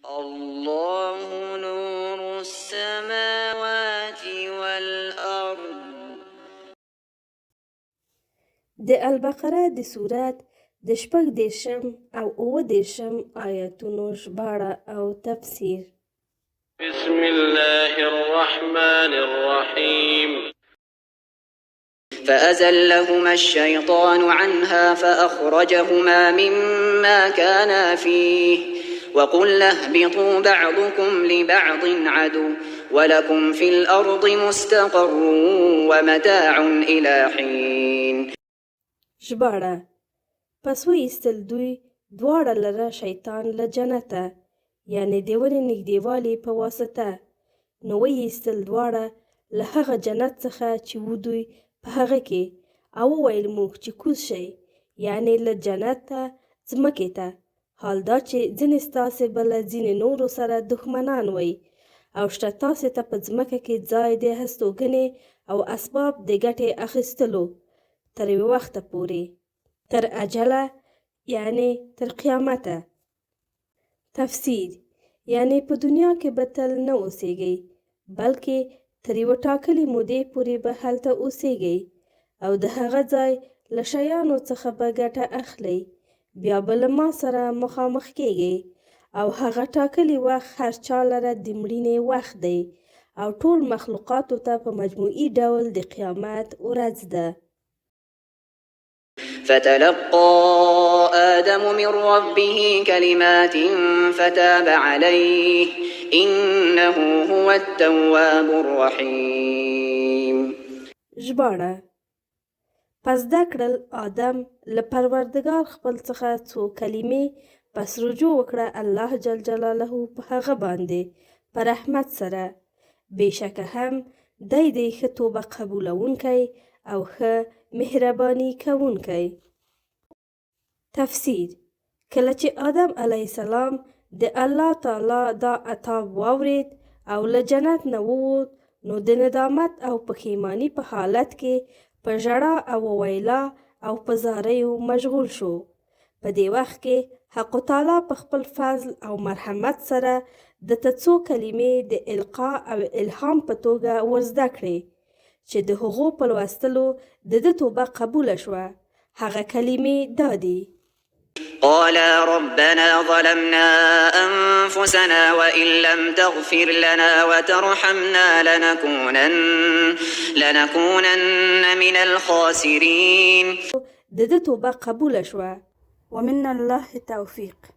الله نور السماوات والأرض. د البقره د سورت د 36 او 37 آیتونو ژباړه او تفسیر. بسم الله الرحمن الرحيم. فأزلهما الشيطان عنها فأخرجهما مما كانا فيه وقلنا اهبطوا بعضكم لبعض عدو ولكم في الأرض مستقر ومتاع إلى حين. ژباړه: پس وایستل دوی دواړه لره شیطان له جنته، یعنې د ونې نږدېوالي په واسطه، نو وایستل دواړه له هغه جنت څخه چې وو دوی په هغه کې، او وویل موږ چې کوز شئ، یعنې له جنته ځمکې ته، حال دا چې ځینې ستاسې به له ځینې نورو سره دښمنان وئ، او شته تاسې ته په ځمکه کې ځای د هستوګنې او اسباب د ګټې اخیستلو تر یوه وخته پورې، تر اجله، یعنې تر قیامته. تفسیر: یعنې په دنیا کې به تل نه اوسېږئ، بلکې تر یوه ټاکلې مودې پورې به هلته اوسېږئ او د هغه ځای له شیانو څخه به ګټه اخلئ، بیا به له ما سره مخامخ کېږئ، او هغه ټاکلی وخت هر چا لره د مړینې وخت دی، او ټول مخلوقاتو ته په مجموعي ډول د قیامت ورځ ده. فتلقى آدم من ربه كلمات فتاب عليه إنه هو التواب الرحيم. ژباړه: پس زده کړل آدم له پروردګار خپل څخه څو کلمې، پس رجوع وکړه الله جل جلاله په هغه باندې په رحمت سره، بېشکه هم دی دی ښه توبه قبولوونکی او ښه مهرباني کوونکی. تفسیر: کله چې آدم علیه السلام د الله تعالی دا عتاب واورېد او له جنت نه ووت، نو د ندامت او پښیماني په حالت کې په ژړا او ویلا او په زاریو مشغول شو. په دې وخت کې حق تعالی په خپل فضل او مرحمت سره ده ته څو کلمې د القا او الهام په توګه ورزده کړې، چې د هغو په لوستلو د ده توبه قبوله شوه. هغه کلمې دا دي: قالا ربنا ظلمنا أنفسنا وإن لم تغفر لنا وترحمنا لنكونن من الخاسرين. د ده توبه قبوله شوه. ومن الله توفیق.